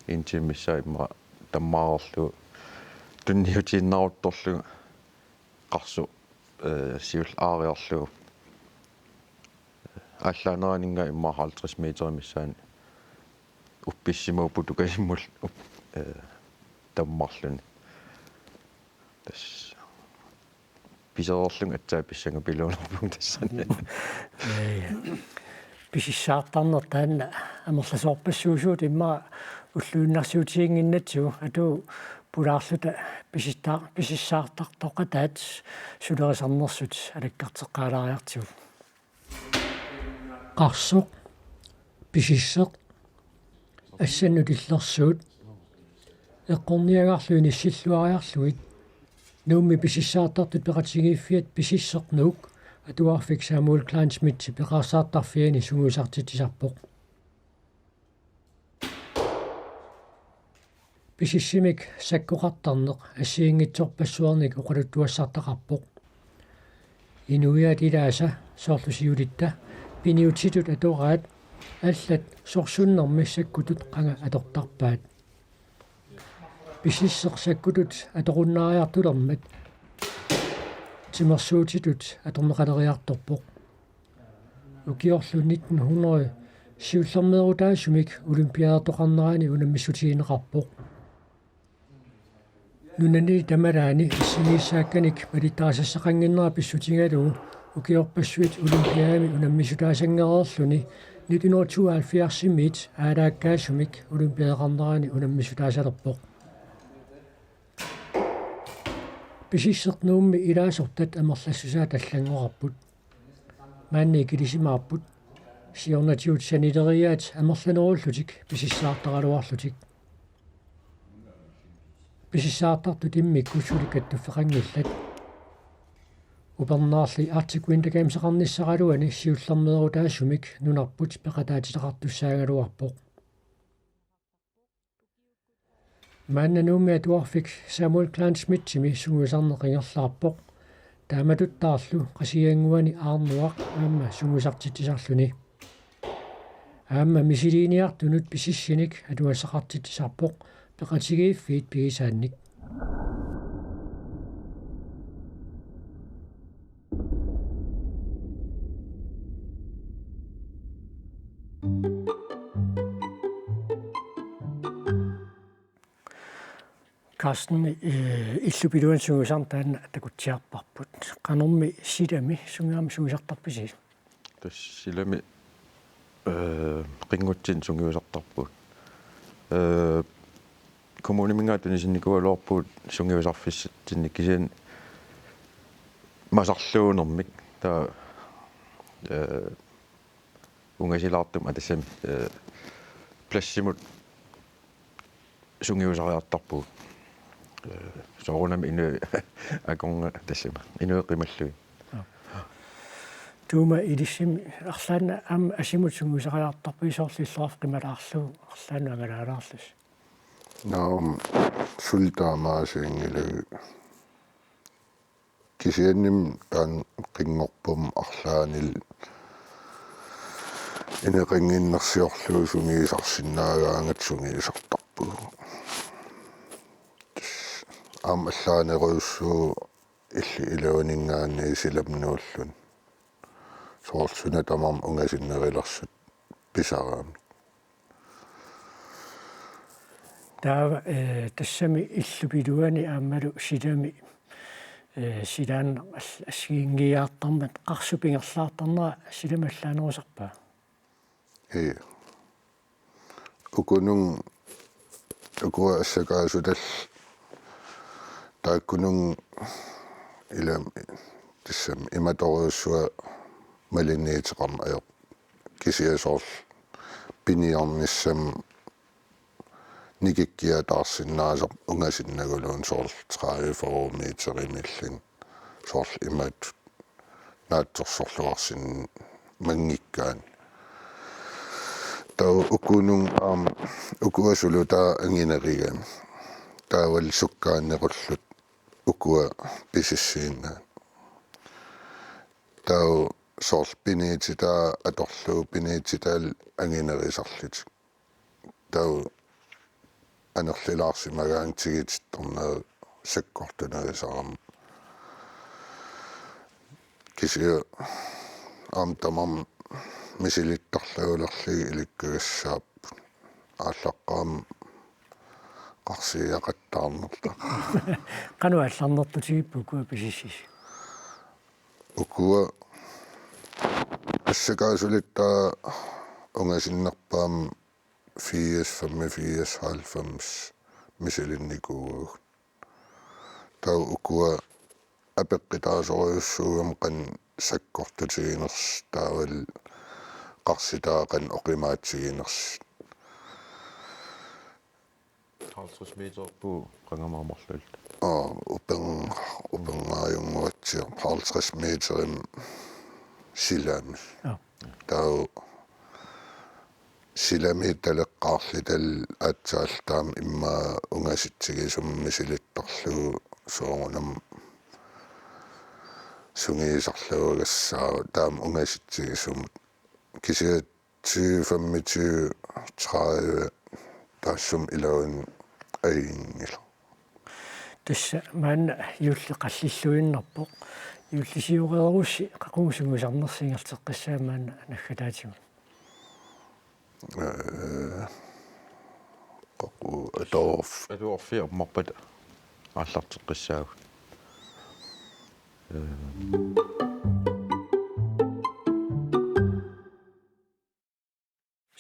en time missaani immaqa tammareerlugu tunniutiinnaruttorlugu qarsoq, eh, siulleq aariarlugu. Aallaaneraninnga immaqa halvtreds meter missaani uppissimavugut putukasimmut up-, eh, tammarluni. Tassa pisereerlunga aatsaat pissangapiluunerpunga tassani. Eh, pisissaartarneq taanna amerlasoorpassuusugut immaqa ulluinnarsiutiginnginnatsigu, atuup pulaarluta pisissaa-, pisissaartartoqataat sulerisarnersut alakkarteqqaalaariartigu. Qarsoq, pisisseq, assannut illersuut, eqqorniagarlugit inissilluariarlugit, Nuummi pisissaartartut peqatigiiffiat Pisisseq Nuuk atuarfik Samuel Kleinschmidtip eqaarsaartarfiani sungiusartitsisarpoq. Pisissimik sakkoqartarneq assigiinngitsorpassuarnik oqaluttuassartaqarpoq. Inuiaat ilaasa, soorlu siulitta, piniutitut atoraat allat sorsunnermi sakkutut qanga atortarpaat. Pisisseq sakkutut atorunnaariartulermat timersuutitut atorneqaleriartorpoq. Ukiorlu nitten hundrede siullermeerutaasumik olympiadertoqarnerani unammissutigineqarpoq. Nunani tamalaani assigiissaakkanik malittarisassaqannginnera pissutigalugu ukiorpassuit olympiademi unammissutaasanngereerluni nitten hundrede tooghalvfjerdsimiit aalaakkaasumik olympiadeqarnerani unammissutaasalerpoq. Pisisseq Nuummi ilaasortat amerlassusaat allanngorarput. Maanna ikilisimaarput siornatigut sanileriaat amerlanerullutik pisissaartaraluarlutik. Pisissaartartut immikkut suli kattuffeqanngillat. Upernaarli Arctic Winter Gameseqarnissaraluani siullermeerutaasumik nunarput peqataatitaqartussaagaluarpoq. Maanna Nuummi atuarfik Samuel Kleinschmidtimi sungiusarneq ingerlaarpoq. Taamatuttaarlu Qasigiannguani Aarnuaq aamma sungiusartitsisarluni. Aamma misiliiniartunut pisissinik atugassaqartitsisarpoq peqatigiiffiit pigisaannik. Carsten, eh, illup iluani sungiusarneq taanna takutsiarparput. Qanormi silami sungiusartarpisi? Tassa silami, eh, qinngutsinni sungiusartarpugut. Eh, kommuniminngaanniit tunisinnikuugaluarpugut sungiusarfissatsinnik kisianni masarluunermik taava, eh, ungasilaartumik tassami, eh, pladsimut sungiusariartarpugut. Eh, soorunami inuit akornanni tassami. Inuit qimallugit. Tuuma, ilissimi arlaannik aamma asimut sungiusariartarpisi soorlu illoqarfik qimalaarlugu arlaannut angalaalaarlusi? Naam, suli taamaasiinngilaq. Kisiannimi taanna qinngorpummi arlaannik ineqannginnersiorlugu sungiusarsinnaagaangatta sungiusartarpugut. Aamma allaanerujussuuvoq illup iluaninngaanniit silami nuulluni. Soorlu suna tamarmi ungasinnerulersut pisaraanni. Taava, eh, tassami illup iluani aammalu silami, eh, silaannaq all-, assigiinngiiaartarmat qarsuk ingerlaartarnera silami allaanerusarpa? Ii. Ukununnga, ukua assakaasutallit taakkununnga ilami tassami imatorujussuaq malinniuteqarneq ajorput. Kisianni soorlu piniarnissamut nikikkiataarsinnaasarput ungasinnaguluunniit soorlu tredive fyrre meterimiilluni soorlu imatut naatsorsorluarsimanngikkaanni. Taava ukununnga aamma ukua sulutaa anginerigami. Taavalu sukkaannerullutik ukua pisissiinnaat. Taava soorlu piniutitaa atorlugu piniutitaallu anginerisarlutik. Taava anerlilaarsimagaanni tigitittarneq sakkortunerusarami. Kisianni aamma tamarmik misilittarluarlugit ilikkagassaapput. Aallaqqaammut qarsiiaqattaarnerlaqaaq. Qanoq aallarnertutigipput ukua pisissisi? Ukua assakaasulittaat ungasinnerpaamik firs, femogfirs, halvfems misilinnikuuagut. Taava ukua apeqqutaasorujussuugamik qanoq sakkortutiginersut taavalu qarsitaa qanoq oqimaatsiginersut. Halvtreds meter på qangamaarmarluillu. Aa, upen-, upernaajunguatsiaq halvtreds meterimik silami. Joo. Taava silami taleqqaarluta aatsaat taama immaqa ungasitsigisumik misilittarlugu soorunami sungiusarluagassaaq taama ungasitsigisumut. Kisianni tyve femogtyve tredive taassuma iluani ajunngilaq. Tassa maanna juulli qallilluinnarpoq. Juullisioreerussi qaqugu sungiusarnersi ingerlateqqissavat maanna naggataatigut? Eh, qaqugu atuarf-, atuarfiit ammarpata aallarteqqissaagut. Eh.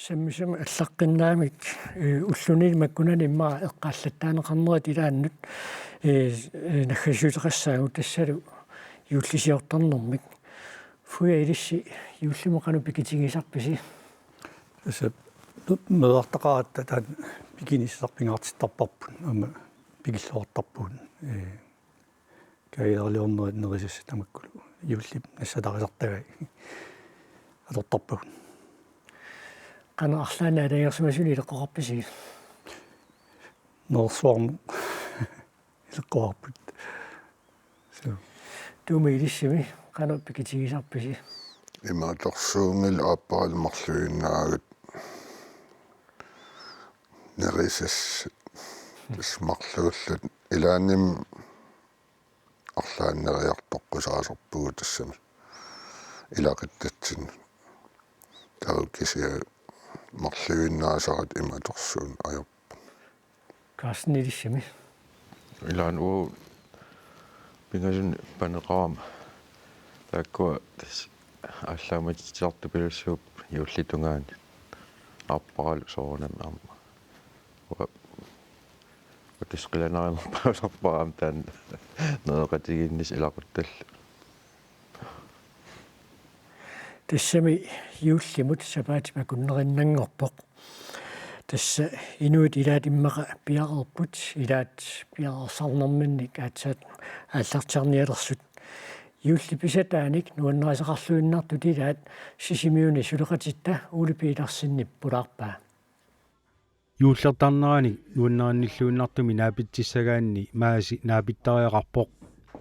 Sammisami allaqqinnaamik, eh, ulluni makkunani immaqa eqqaallattaaneqarnerit ilaannut, eh, eh, naggasiuteqassaagut tassalu juullisiortarnermik. Fuja, ilissi juullimut qanoq pikitigisarpisi? Tassa meerartaqaratta taanna pikinissaq pingaartittarparput aamma pikilluartarpugut. Eh, Kaajaliornerit nerisassat tamakkulu juullip nassatarisartagai atortarpagut. Qanoq arlaannik aalajangersimasuni ileqqoqarpisi? Nerersuarmut ileqqoqarput. Suu. Tuuma, ilissimi qanoq pikitigisarpisi? Imaattorsuunngilaq aapparalu marluinnaagat nerisassat. Tassa marluulluta ilaannimi arlaannik neriartoqqusaasarpugut tassami ilaquttatsinni. Taava kisianni marluinnaasaratta imaattorsuuneq ajorpoq. Carsten, ilissimi? Ilaanni uagut pingasuni paneqarama. Taakkua tassa aallaammatitsisartupilussuupput juullip tungaani. Aapparalu soorunami aamma. Uanga tassa qilanaarinerpaasarpara aamma taanna nereqatigiinnissaq ilaquttallu. Tassami juullimut sapaatip akunnerinnanngorpoq. Tassa inuit ilaat immaqa piareerput, ilaat piareersarnerminnik aatsaat aallartiarnialersut. Juullip pisataanik nuannarisaqarluinnartut ilaat Sisimiuni suleqatitta Ole Petersenip pulaarpaa. Juullertarneranik nuannarinnilluinnartumik naapitsissagaanni Maasi naapittariaqarpoq.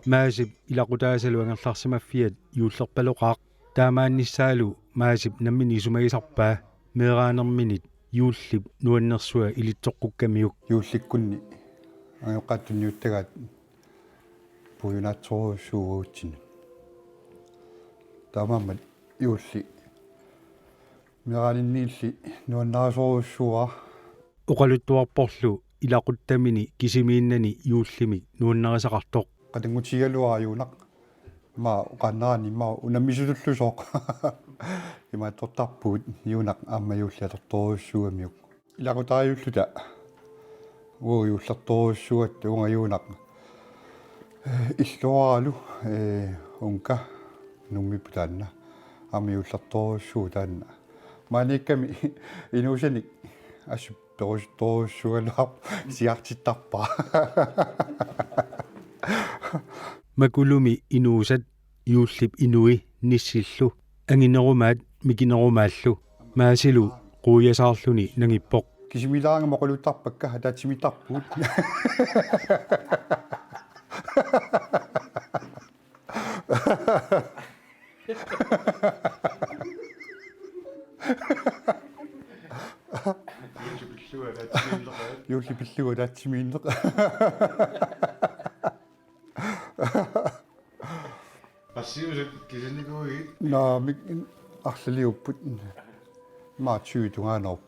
Maasip ilaqutaasalu angerlarsimaffiat juullerpaloqaaq. Taamaannissaalu Maasip nammineq isumagisarpaa meeraanerminit juullip nuannersua ilitsoqqukkamiuk. Juullikkunni angajoqqaat tunniuttagaat puiunaatsorujussuuvugut uatsinnut. Taamaammat juulli meeraaninniilli nuannarisorujussuuara. Oqaluttuarporlu ilaquttamini kisimiinnani juullimik nuannarisaqartoq. Qatanngutigigaluara Juunaq. Immaqa oqaannaraanni immaqa unammisutullusooq. Imaattortarpugut Juunaq aamma juulli atortorujussuugamiuk. Ilaqutariiulluta uagut juullertorujussuugatta uunga Juunaq. Illuaralu, ee, uunga Nuummiippoq taanna. Aamma juullertorujussuuvoq taanna. Maaniikkami inuusanik assut perusuttorujussuugaluarpoq siaartittarpara. Makulumi inuusat, juullip inui nissillu, anginerumaat mikinerumaallu, Maasilu quiasaarluni nangippoq. Kisimiilaarangama oqaluttarpakka ataatsimiittarpugut. Juulli pillugu ataatsimiinneq. Qassiusat kisinnikuuigit? Naamik, arlaliupput. Maartip tungaanut.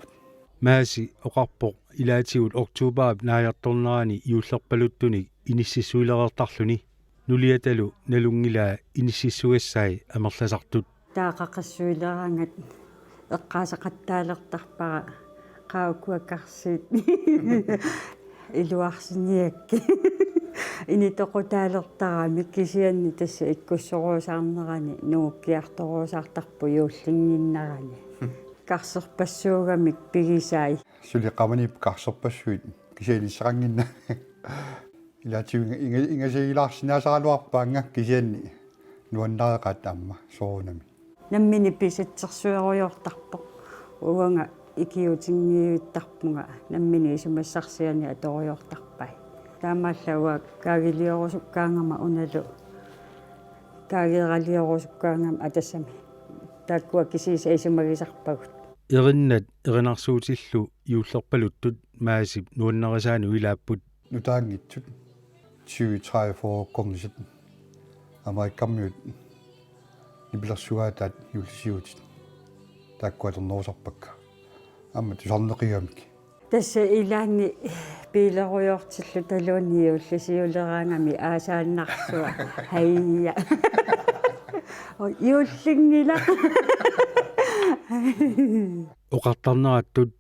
Maasi oqarpoq ilaatigut oktobarip naajartornerani juullerpaluttunik inississuilereertarluni. Nuliatalu nalunngilaa inississugassai amerlasartut. Taava qaqissuileraangat eqqaasaqattaalertarpara qaukua karsiit iluarsiniakkit. Initoqutaalertaramik kisianni tassa ikkussoruusaarnerani nungukkiartoruusaartarpoq juullinnginnerani. Karserpassuugamik pigisai. Suli qamaniippoq karserpassuit kisianni inisseqannginnami. Ilaatigut inga-, inga-, ingasagilaarsinnaasaraluarpaannga kisianni nuannareqaat aamma soorunami. Nammineq pisatsersuerujoortarpoq. Uanga ikiuutinngivittarpunga nammineq isumassarsianik atorujoortarpai. Taamaallaat uanga kaagiliorusukkaangama unalu kaageeraliorusukkaangama atassami. Taakkua kisiisa isumagisarpagut. Erinnat erinarsuutillu juullerpaluttut Maasip nuannarisaanut ilaapput. Nutaanngitsut tyve tredive fyrre-kkornisat Amerikkarmiut nipilersugaataat juullisiutit taakkua atornerusarpakka. Aamma tusarneqigamik. Tassa ilaanni biilerujoortillutaluunniit juullisiuleraangami aasaannarsua. Haija. Juullinngilaq. Oqartarnerattut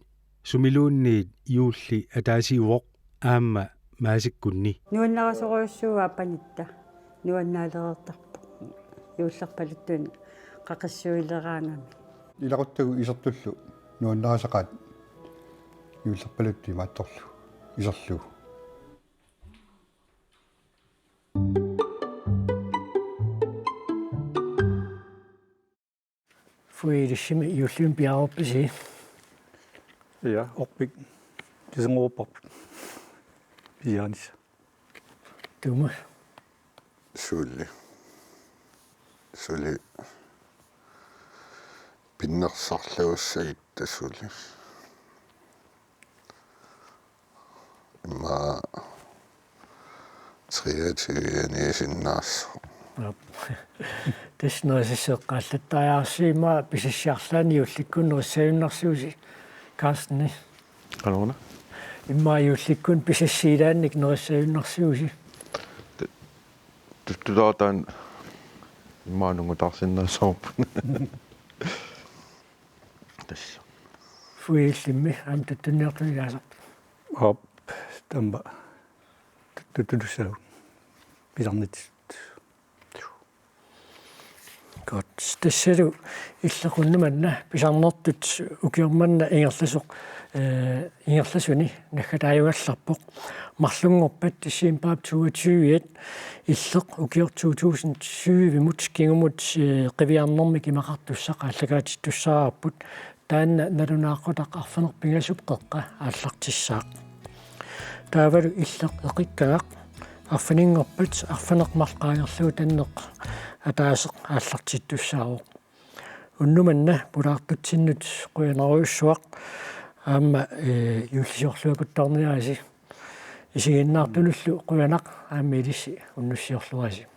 sumiluunniit juulli ataasiuvoq aamma Maasikkunni. Nuannarisorujussuuvoq panitta. Nuannaalereertarpoq. Juullerpaluttunik qaqissuileraangami. Ilaquttagut isertullu nuannarisaqaat juullerpaluttut imaattorlu iserlugu. Fui Ilissimi juullimi piareerpisi? Ja, orpik. Kisingoorparput. Pianis. Tuuma. Suli. Suli. Pinnersarluussagitta suli. Immaqa treogtyve-ani sinnaassoq. Aap. Tassa nerisassat eqqaallattariaqarsi immaqa pisassiarlaanni juullikkut nerisajunnarsiusi Carsteni. Qanoruna? Immaqa juullikkut pisassiilaannik nerissajunnarsivusi. Tuttutaa taanna immaqa nungutaarsinnaassavarput. Tassa. Fuillimmi aamma tuttunniartuni ilaasarput. Aap, taama tuttutussaagut. Pisarnit. Godt. Tassalu illeq unnuk manna pisarnertut ukioq manna ingerlasoq, eh, ingerlasuni naggataajugallarpoq. Marlunngorpat decembarip toogtyve-at illeq ukioq to tusind tyve-mut kingumut, eh, qiviarnermik imaqartussaq aallakaatittussaavarput. Taanna nalunaaqutaq arfineq-pingasut qeqqa aallartissaaq. Taavalu illeq eqikkagaq arfininngorpat arfineq-marluk qaangerlugu tanneq ataaseq aallartittussaavoq. Unnuk manna pulaartutsinnut qujanarujussuaq aamma, eh, juullisiorluakuttoorniarisi. Isiginnaartunullu qujanaq aamma ilissi unnussiorluarisi.